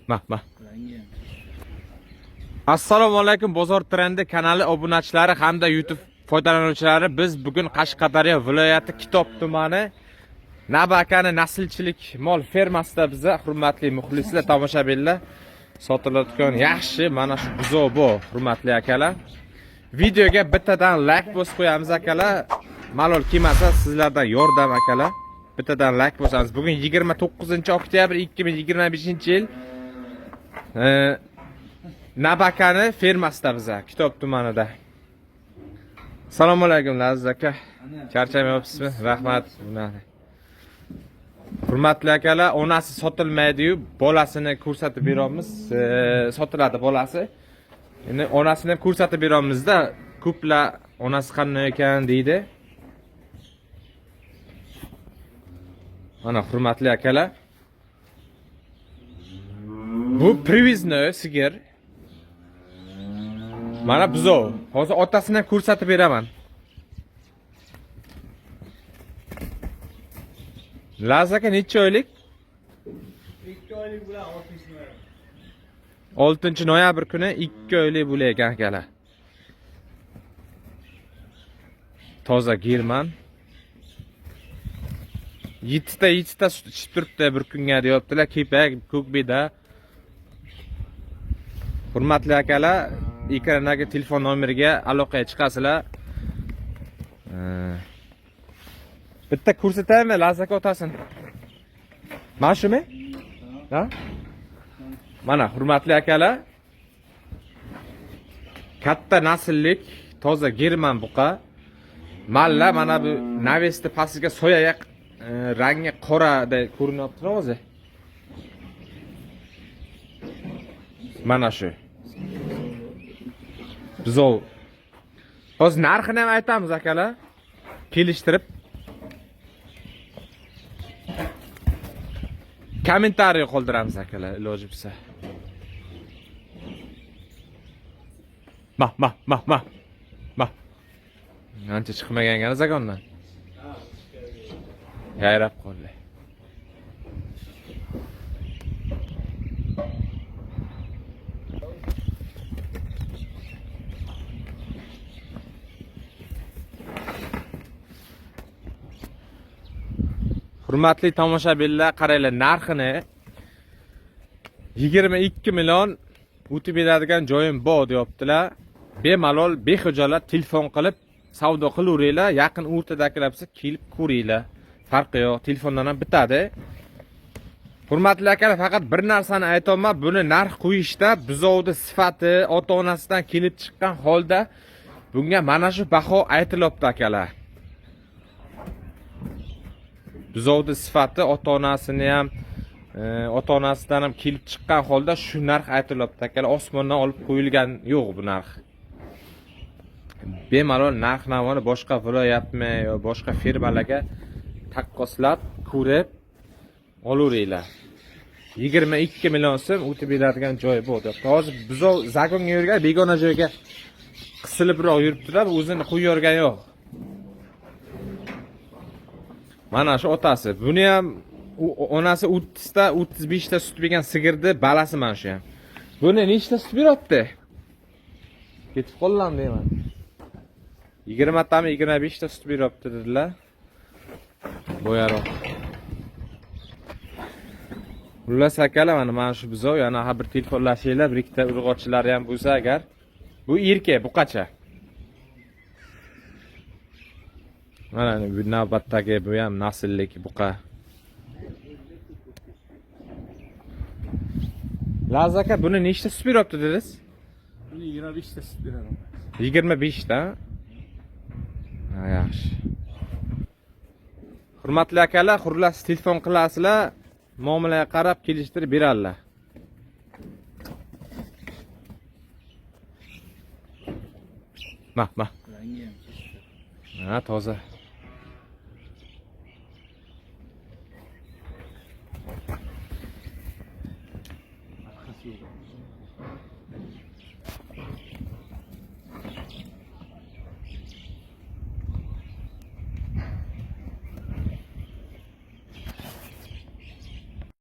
Ma, ma. Assalomu alaykum Bozor Trendi kanali obunachilari hamda YouTube foydalanuvchilari. Biz bugun Qashqadaryo viloyati Kitob tumani Nabi akani naslchilik mol fermasida biza hurmatli muxlislar, tomoshabinlar sotilayotgan yaxshi mana shu buzov bu, hurmatli akalar. Videoga bittadan like bosib qo'yamiz akalar. Malol kelmasa sizlardan yordam akalar. Bittadan like bosamiz. Bugun 29-oktyabr 2025-yil. Nabakani fermasida biza, Kitob tumanida. Assalomu alaykum Laziz aka. Charchamayapsizmi? Rahmat. Hurmatli akalar, onasi sotilmaydi-yu, bolasini ko'rsatib beramiz. Sotiladi bolasi. Endi onasini ham ko'rsatib beramizda, ko'plar onasi qanday ekan deydi. Mana hurmatli akalar. Bu привозной sigir. Mana buzov. Hozir otasini ham ko'rsatib beraman. Laziz aka necha oylik? 2 oylik bilan 6 noyabr. 6 noyabr kuni 2 oylik bo'lar ekan akalar. Toza German. 7 ta 7 ta sut ichib turibdi bir kunga deyaptilar. Kepak, ko'kbeda. Hurmatli akalar, ekrandagi telefon nomeriga aloqaga chiqasizlar. Bitta ko'rsataymi Laziz aka otasini? Mana shumi? Ha? Mana hurmatli akalar, katta nasllik toza German buqa. Malla mana bu навес ni pastiga soyaga rangi qoraday ko'rinyapti o'zi. Mana shu. Buzov. Hozir narxini ham aytamiz akalar. Kelishtirib. Kommentariy qoldiramiz akalar, iloji bo'lsa. Ma, ma, ma, ma. Ma. Ancha chiqmagan ekan загон dan. Yayrab qoldi. Hurmatli tomoshabinlar, qaranglar narxini 22 million o'tib beradigan joyim bor deyaptilar. Bemalol bexijolat telefon qilib savdo qilaveringlar. Yaqin o'rtadagilar bo'lsa kelib ko'ringlar. Farqi yo'q, telefondan ham bitadi. Hurmatli akalar, faqat bir narsani aytaman, buni narx qo'yishda buzovni sifati, ota-onasidan kelib chiqqan holda bunga mana shu baho aytilyapti akalar. Buzovni sifati ota-onasini ham ota-onasidan ham kelib chiqqan holda shu narx aytilyapti akalar. Osmondan olib qo'yilgan yo'q bu narx. Bemalol narx navoni boshqa viloyatmi yo boshqa firmalarga taqqoslab ko'rib olaveringlar. 22 million so'm o'tib beradigan joyi bor deyapti. Hozir buzov загон ga yurgan, begona joyga qisilibroq yuribdilar, o'zini qo'yib yuborgan yo'q. Mana shu otasi. Buni ham onasi 30 ta, 35 ta sut bergan sigirni balasi mana shu ham. Buni nechta sut beryapti? Ketib qoldim deyman. 20 tami 25 ta sut beryapti dedilar. Boyaroq. Xullas akalar, mana shu buzov, yana ha bir telefonlashinglar, bir ikkita urg'ochilari ham bo'lsa agar. Bu erkak, buqacha. Mana bu navbatdagi bu ham nasllik buqa. Laziz aka, buni nechta sut beryapti dedingiz? Buni 25 ta sut beradi. 25 ta. Ha, yaxshi. Hurmatli akalar, xullas telefon qilasizlar, muomalaga qarab kelishtirib beradilar. Ma, ma. Rangi ham чисто. Ha, toza. Arqasi yo'q.